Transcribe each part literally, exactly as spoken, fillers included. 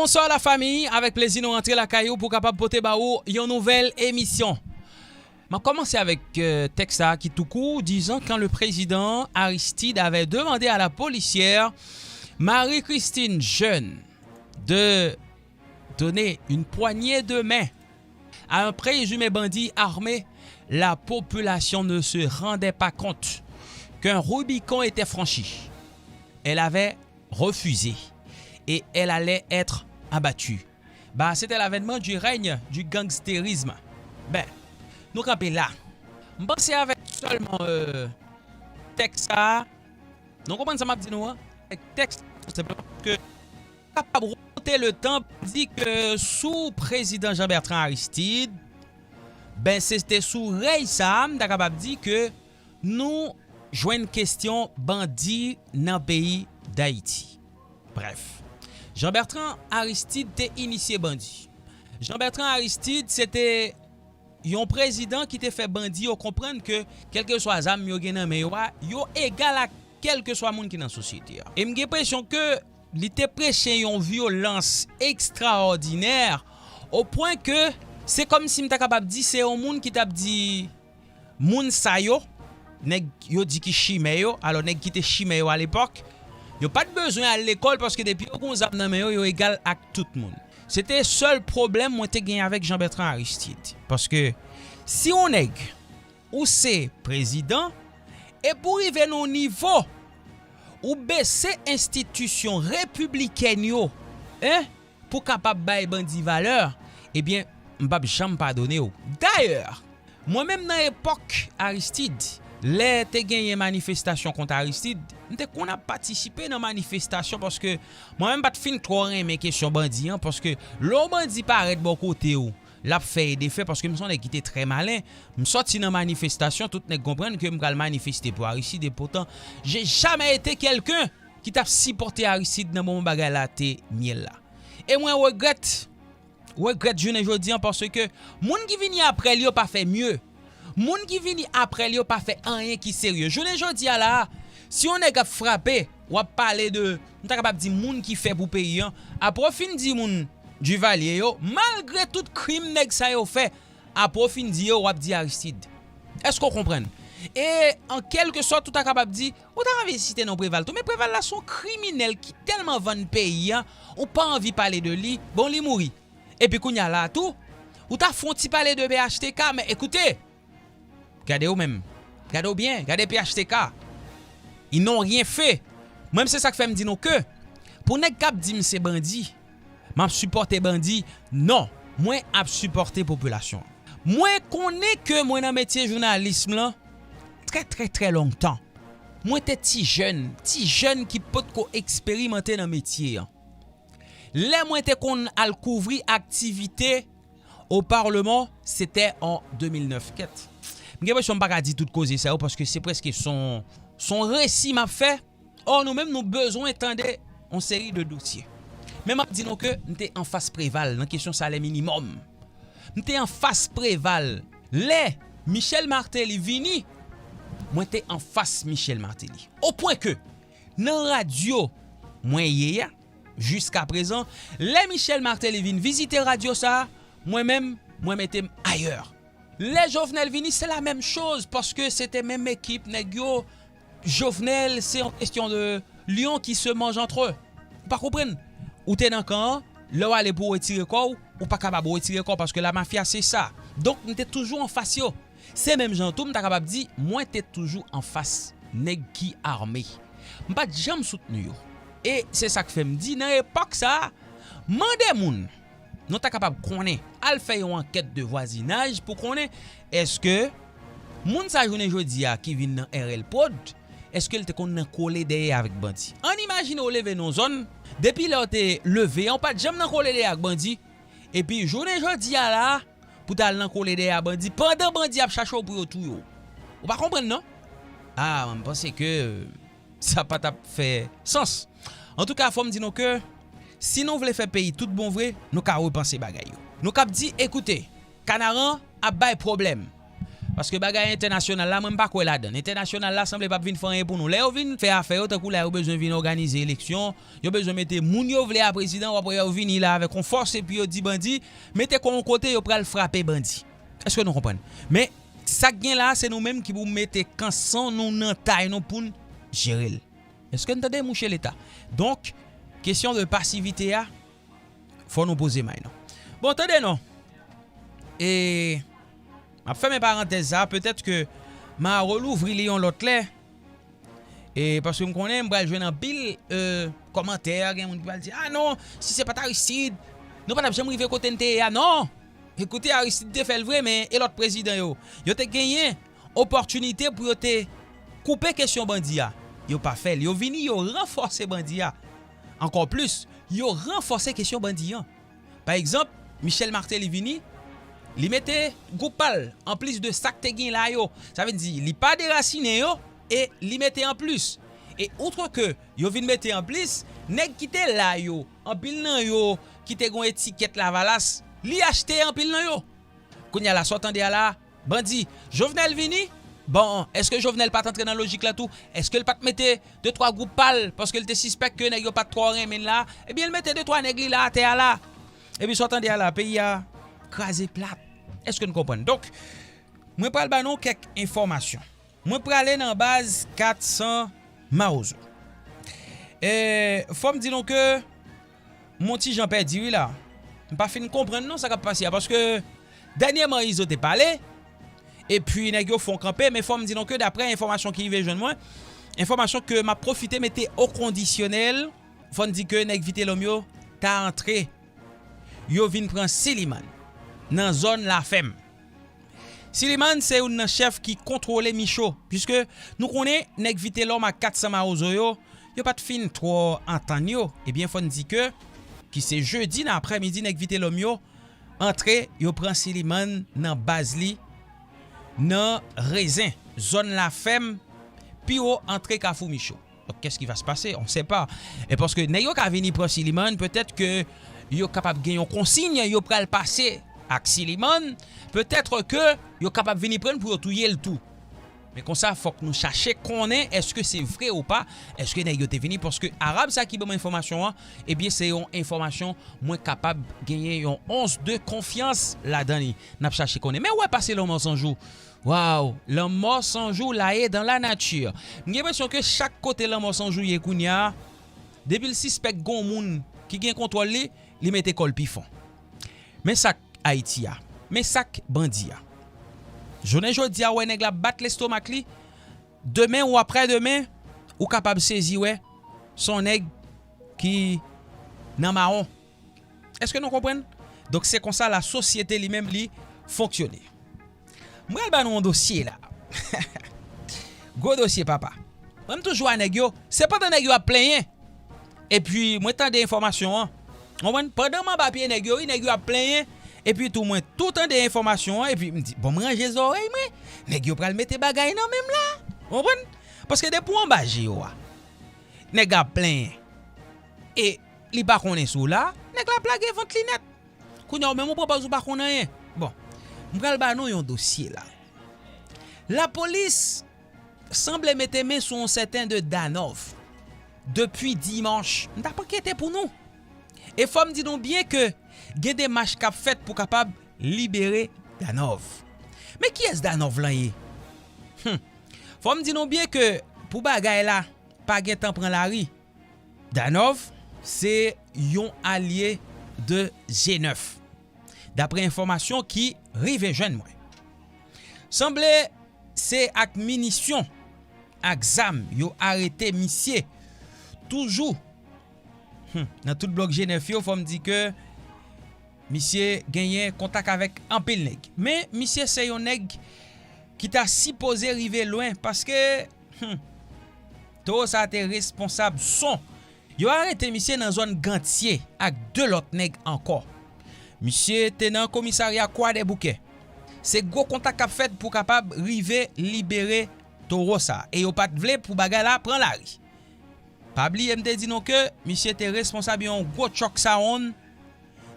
Bonswa la fami, avèk plezi nou rantre lakay ou pou kapab pote ba ou yon nouvèl emisyon. M ap kòmanse avèk euh, tèks sa ki tou kou, dizan kan le président Aristide avait demandé à la policière Marie-Christine Jeune de donner une poignée de main à un présumé bandit armé, la population ne se rendait pas compte qu'un Rubicon était franchi. Elle avait refusé et elle allait être abattue. Bah, c'était l'avènman du règne du gangstérisme. Ben, nou kanpe la. M panse avèk sèlman euh, tèks sa a, nou konprann sa m ap di nou an? Avèk tèks sa, tou senpleman, ke kapab remonte le tan pou di ke sou prezidan Jean Bertrand Aristide, ben se te sou rèy sa a, m ta kapab di ke nou jwenn kesyon bandi nan peyi Dayiti. Brèf, Jean Bertrand Aristide te inisye bandi. Jean Bertrand Aristide se te yon prezidan ki te fè bandi yo konprann ke kèlkeswa zam yo gen nan men yo a, yo egal ak kèlkeswa moun ki nan sosyete a. E m gen enpresyon ke li te preche yon vyolans ekstraòdinè, o pwen ke se kòmsi m ta kapab di se yon moun ki t ap di moun sa yo, nèg yo di ki chimè yo, alò nèg ki te chimè yo alepòk, yo pa t bezwen al lekòl paske depi yo gen zam nan men yo, yo egal ak tout moun. Se te sèl pwoblèm mwen te gen avèk Jean Bertrand Aristide. Paske si yon nèg ou se prezidan, epi w rive nan yon nivo, ou bese enstitisyon repiblikèn yo, en, pou kapab bay bandi valè, ebyen, m p ap janm padone w. Dayè, mwen menm nan epòk Aristide, lè te genyen manifestasyon kont Aristide, m te konn ap patisipe nan manifestasyon paske mwen menm pa t fin twò renmen kesyon bandi an, paske lè yon bandi parèt bò kote w, l ap fè e defè, paske m se yon nèg ki te trè malen. M sòti nan manifestasyon, tout nèg konprann ke m pral manifeste pou Aristide, e poutan, j'ai jamais été quelqu'un ki t ap sipòte Aristide nan moman bagay la te myèl la. E mwen regrèt, regrèt jounen jodi an, paske moun ki vini apre l yo pa fè mye. Moun ki vini apre l yo pa fè anyen ki serye. Jounen jodi a la, si yon nèg ap frape, w ap pale de, m ta kapab di moun ki fè pou peyi an. Apre w fin di moun Duvalier yo, malgre tout krim nèg sa yo fè, apre w fin di yo, w ap di Aristide. Èske w konprann? E an kèlkesòt, ou ta kapab di, ou ta anvi site non Preval tou, men Preval la se yon kriminèl ki tèlman vann peyi an, ou pa anvi pale de li, bon, li mouri. Epi kounye a la tou, ou ta fè yon ti pale de P H T K, men ekoute, gade w menm, gade w byen, gade P H T K. Ils n'ont rien fait. Mwen, se sa k fè m di nou ke, pou nèg k ap di m se bandi, m ap sipòte bandi, non, mwen ap sipòte popilasyon an. Mwen konnen ke mwen nan metye jounalism lan trè, trè, trè lontan. Mwen te ti jèn, ti jèn ki potko eksperimante nan metye an. Lè mwen te konn al kouvri aktivite o Parleman, se te an de mil nèf. Kèt. M gen enpresyon m pa ka di tout koze sa yo, paske se prèske se yon, se yon resi m ap fè. Ò, nou menm, nou bezwen tande yon seri de dosye. Men m ap di nou ke m te anfas Preval nan kesyon salè minimòm. M te anfas Preval. Lè Michel Martelly vini, mwen te anfas Michel Martelly. O pwen ke, nan radyo mwen ye a, jiska prezan, lè Michel Martelly vin vizite radyo sa a, mwen menm, mwen mete m ayè. Lè Jovenel vini, se la menm choz, paske se te menm ekip nèg yo. Jovenel, se yon kesyon de lion qui se mange entre eux. Ou pa konprann? Ou te nan kan an, lè w ale pou w retire kò w, ou pa kapab retire kò w, paske lamafya se sa. Donk, m te toujou anfas yo. Se menm jan tou, m ta kapab di, mwen te toujou anfas nèg ki ame. M pa t janm soutni yo. E se sa k fè m di, nan epòk sa a, mande moun, nou ta kapab konnen, al fè yon ankèt de vwazinaj pou konnen èske moun sa jounen jodi a ki vin nan R L Prod, èske l te konn nan kole dèyè avèk bandi. Ann imajine w leve nan yon zòn, depi lè w te leve an, w pa t janm nan kole dèyè ak bandi, epi jounen jodi a la, pou t al nan kole dèyè a bandi, pandan bandi ap chache w pou yo touye w. Ou pa konprann non? A, mwen panse ke sa pa t ap fè sans. Antouka, fò m di nou ke si nou vle fè peyi tout bon vre, nou ka repanse bagay yo. Nou k ap di, ekoute, Kanaran ap bay pwoblèm. Paske bagay entènasyonal la, mwen m pa kwè ladann. Entènasyonal la sanble p ap vin fè anyen pou nou. Lè yo vin fè afè yo, tankou la yo bezwen vin òganize eleksyon, yo bezwen mete moun yo vle a prezidan, w ap wè yo vini la avèk yon fòs epi yo di bandi, mete kò yon kote, yo pral frape bandi. Èske nou konprann? Men, sa k gen la, se nou menm ki pou mete kanson nou nan tay nou pou n jere l. Èske n tande mouche Leta? Donk, kesyon de pasivite a, fò nou poze may nou. Bon, tande non. E, m ap fèmen parantèz sa, petèt ke m a relouvri li yon lòt lè. E, paske m konnen m pral jwenn anpil, e, kòmantè, gen moun ki pral di, "Ah non, si se pa t Aristide, nou pa t ap janm rive kote n te ye a." Non! Ekoute, Aristide te fè l vre, men e lòt prezidan yo? Yo te genyen opòtinite pou yo te koupe kesyon bandi a. Yo pa fè l. Yo vini, yo ranfòse bandi a. Ankò plis, yo ranfòse kesyon bandi an. Pa egzanp, Michel Martelly vini, li mete gwoup pa l, anplis de sa k te gen la yo. Sa vle di, li pa derasinen yo, e li mete anplis. E outre ke yo vin mete anplis, nèg ki te la yo, anpil nan yo ki te gon etikèt Lavalas, li achte anpil nan yo. Kounye a la, sa w tande a la, bandi, Jovenel vini? Bon, èske Jovenel pa t antre nan lojik la tou? Èske l pa t mete de twa gwoup pa l, paske l te sispèk ke nèg yo pa t twò renmen l la? Ebyen, l mete de twa nèg li la atè a la. Epi sa w tande a la, peyi a kraze plat. Èske n konprann? Donk, mwen pral ba nou kèk enfòmasyon. Mwen prale nan baz kat san Mawozo. E, fò m di nou ke m on ti jan pèdi wi la. M pa fin konprann non sa k ap pase a, paske dènyèman Izo te pale, epi nèg yo fè on kanpe, men fò m di nou ke daprè enfòmasyon ki rive jwenn mwen, enfòmasyon ke m ap pwofite mete o kondisyonèl, fò n di ke nèg Vitelòm yo ta antre, yo vin pran Silimann nan zòn Lafèm. Silimann se youn nan chèf ki kontwole Micho, piske nou konnen nèg Vitelòm ak kat san Mawozo yo, yo pa t fin twò antann yo. Ebyen, fò n di ke, ki se jedi nan aprèmidi, nèg Vitelòm yo antre, yo pran Silimann nan baz li, nan Rezen, zòn Lafèm, pi wo antre Kafou Micho. Donc, qu'est-ce qui va se passer? On sait pas. E paske nèg yo ka vini pran Silimann, petèt ke yo kapab gen yon konsiy, yo pral pase ak Silimann, petèt ke yo kapab vini pran l pou yo touye l tou. Men konsa, fòk nou chache konnen èske se vre ou pa, èske nèg yo te vini, paske Arab sa ki ban mwen enfòmasyon an, ebyen, se yon enfòmasyon mwen kapab genyen yon ons de konfyans ladan li. N ap chache konnen. Men w wè pase Lanmò San Jou. Waw, Lanmò San Jou la ye dans la nature. M gen enpresyon ke chak kote Lanmò San Jou ye kounye a, depi l sispèk gon moun ki gen kontwòl li, li mete kò l pi fon. Men sa k Ayiti a. Men sa k bandi a. Jounen jodi a, w wè nèg la bat lestomak li. Demen ou aprè demen, ou kapab sezi wè se yon nèg ki nan mawon. Èske nou konprann? Donk, se konsa lasosyete li menm li fonksyone. M pral ba nou yon dosye la. Gwo dosye, papa. Mwen, m toujou a nèg yo. Se pandan nèg yo ap plenyen. Epi, mwen tande enfòmasyon an. Konprann? Pandan m anba pye nèg yo, wi, nèg yo ap plenyen. Epi tou, mwen tou tande enfòmasyon an. Epi, m di, bon, m ranje zòrèy mwen. Nèg yo pral mete bagay nan men m la. Konprann? Paske depi w anba je yo a, nèg ap plenyen. E li pa konnen si w la, nèg la ap lage vant li nèt. Kounye a, ou menm ou pran pòz ou pa konn anyen. Bon, m pral ba nou yon dosye la. Lapolis sanble mete men sou yon sèten de Danòv depi dimanch. M t ap enkyete pou nou. E fò m di nou byen ke gen demach k ap fèt pou kapab libere Danòv. Men kiyès Danòv lan ye? Hum. Fò m di nou byen ke pou bagay la pa gentan pran lari, Danòv se yon alye de G nèf, daprè enfòmasyon ki rive jwenn mwen. Sanble se ak minisyon, ak zam yo arete misye. Toujou, hmm, nan tout blòk G nèf yo, fò m di ke misye genyen kontak avèk anpil nèg. Men misye se yon nèg ki ta sipoze rive lwen, paske, hmm, towo sa te responsab son. Yo arete misye nan zòn Gantye ak de lòt nèg ankò. Misye te nan komisarya Kwadèboukè. Se gwo kontak k ap fèt pou kapab rive libere towo sa. E yo pa t vle pou bagay la pran lari. Pa bliye m te di nou ke misye te responsab yon gwo truck sound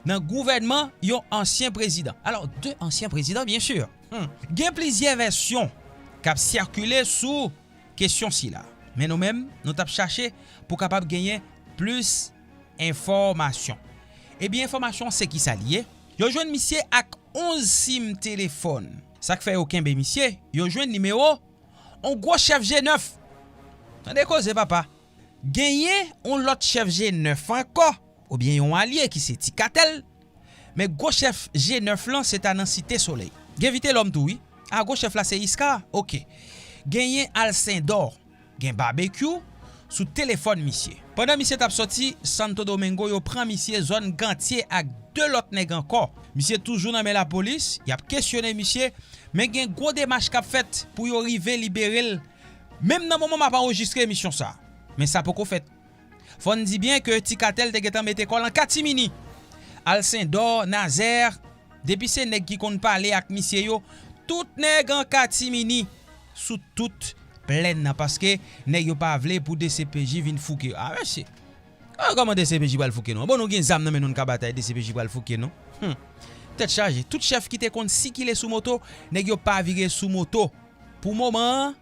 nan gouvènman yon ansyen prezidan. Alò, de ansyen prezidan, byen si. Hmm. Gen plizyè vèsyon k ap sikile sou kesyon sila. Men nou menm, nou t ap chache pou kapab genyen plis enfòmasyon. Ebyen, enfòmasyon se kisa li ye? Yo jwenn misye ak onz sim telefòn. Sa k fè yo kenbe misye, yo jwenn nimewo on gwo chèf G nèf. Tande koze, papa. Genyen on lòt chèf G nèf ankò, oubyen yon alye ki se Ti Katèl. Men gwo chèf G nèf lan se ta nan Site Solèy. Gen Vitelòm tou, wi. A, gwo chèf la se Iska? Oke. Genyen Alcindor, gen Babekyou sou telefòn misye. Pandan misye t ap sòti Santo Domingo, yo pran misye zòn Gantye ak de lòt nèg ankò. Misye toujou nan men lapolis, y ap kesyone misye, men gen gwo demach k ap fèt pou yo rive libere l, menm nan moman m ap anrejistre emisyon sa. Men sa poko fèt. Fò n di byen ke Ti Katèl te gentan mete kò l an katimini. Alcindor, Nazaire, depi se nèg ki konn pale ak misye yo, tout nèg an katimini sou tout plèn nan, paske nèg yo pa vle pou D C P J vin fouke yo. A, mesye. A, kòman D C P J pral fouke nou? Bon, nou gen zam nan men nou, n ka batay, D C P J pral fouke nou. Hmm. Tèt chaje. Tout chèf ki te konn sikile sou moto, nèg yo pa vire sou moto. Pou moman an,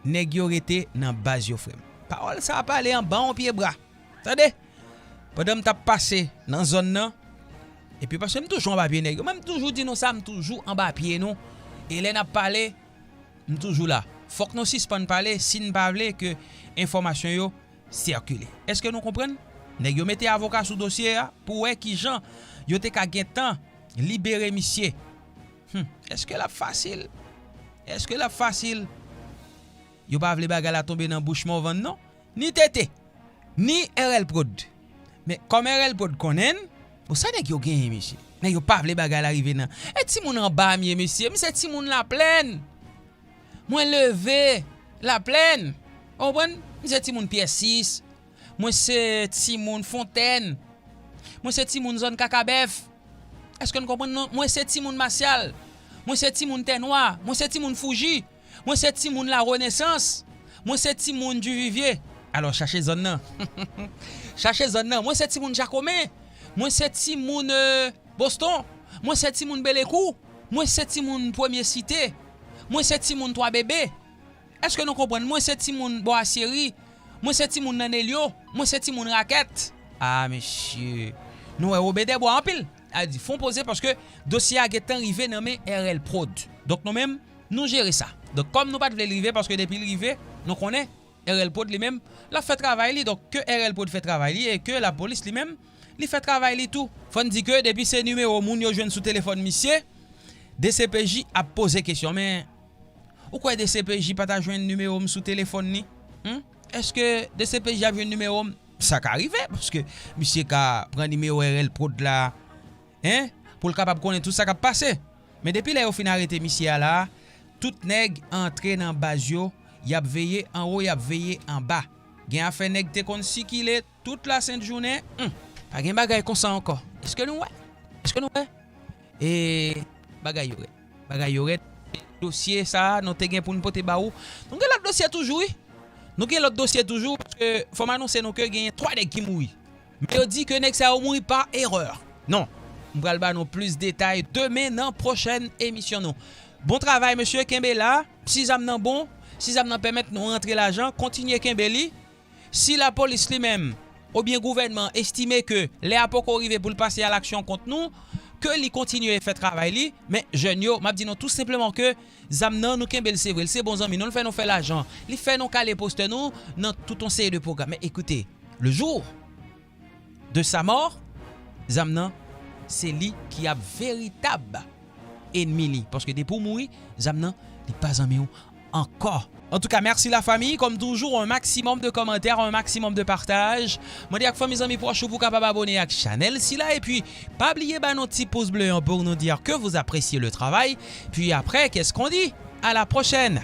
nèg yo rete nan baz yo, frè m. Pawòl sa a pale anba yon pye bwa. Tande? Pandan m t ap pase nan zòn nan, epi paske m toujou anba pye nèg yo. Mwen, m toujou di nou sa, m toujou anba pye nou. E lè n ap pale, m toujou la. Fòk nou sispann pale si n pa vle ke enfòmasyon yo sikile. Èske nou konprann? Nèg yo mete avoka sou dosye a pou wè kijan yo te ka gentan libere misye. Hmm, èske l ap fasil? Èske l ap fasil? Yo pa vle bagay la tonbe nan bouch Morvan, non. Ni T T, ni R L Prod. Men kòm R L Prod konnen n, bon, sa nèg yo genyen, mesye? Nèg yo pa vle bagay la rive nan. E timoun anba m ye, mesye. M se timoun Laplèn. Mwen leve Laplèn. Ou konprann? M se timoun Pyè sis. Mwen se timoun Fontèn. Mwen se timoun zòn Kakabèf. Èske n konprann, non? Mwen se timoun Masyal. Mwen se timoun Tènwa. Mwen se timoun Fouji. Mwen se timoun Larenesans. Mwen se timoun Divivye. Alò, chache zòn nan. Chache zòn nan. Mwen se timoun Jakomen. Mwen se timoun, euh, Boston. Mwen se timoun Belekou. Mwen se timoun Premye Site. Mwen se timoun Twa Bebe. Èske nou konprann? Mwen se timoun Bò a Syeri. Mwen se timoun Nan Nelyo. Mwen se timoun Rakèt. A, mesye. Nou wè Woben Dèbwa anpil. A di, fon poze paske dosye a gentan rive nan men R L Prod. Donk, nou menm, nou jere sa. Donk, kòm nou pa t vle l rive, paske depi l rive, nou konnen R L Prod li menm, l ap fè travay li. Donk, ke R L Prod fè travay li e ke lapolis li menm, li fè travay li tou. Fò n di ke depi se nimewo moun yo jwenn sou telefòn misye, D C P J ap poze kesyon. Men, ou kwè D C P J pa ta jwenn nimewo m sou telefòn li? Hmm? Èske D C P J ap jwenn nimewo m? Sa ka rive, paske misye ka pran nimewo R L Prod la, en, pou l kapab konnen tout sa k ap pase. Men depi lè yo fin arete misye a la, tout nèg antre nan baz yo, y ap veye anwo, y ap veye anba. Gen afè nèg te konn sikile tout lasent jounen, hmm, pa gen bagay konsa ankò. Èske nou wè? Èske nou wè? E bagay yo rèd. Bagay yo rèd. Dosye sa a, nou te gen pou n pote ba ou. Nou gen lòt dosye toujou, wi. Nou gen lòt dosye toujou, paske fò m anonse nou ke genyen twa nèg ki mouri. Men yo di ke nèg sa yo mouri pa erè. Non. M pral ba nou plis detay demen nan pwochèn emisyon nou. Bon travay, mesye, kenbe la. Si zam nan bon, si zam nan pèmèt nou rantre lajan, kontinye kenbe li. Si lapolis li menm, oubyen gouvènman estime ke lè a poko rive pou l pase a laksyon kont nou, ke li kontinye fè travay li, men jèn yo, m ap di nou tou senpleman ke zam nan, nou kenbe l, se vre, l se bon zanmi nou, l fè nou fè lajan, li fè nou kale postè nou nan tout yon seri de pwogram. Men ekoute, le jour de sa mort, zam nan, se li ki ap veritab enmi li. Paske depi w mouri, zam nan, li pa zanmi w ankò. Antouka, mèsi lafanmi. Kòm toujou, un maximum de commentaires, un maximum de partage. Mande ak fanmi, zanmi, pwòch ou pou kapab abone ak chanèl sila. Epi, pa bliye ba nou ti pous ble an pou nou dir ke vous appréciez le travail. Puis après, qu'est-ce qu'on dit? À la prochaine!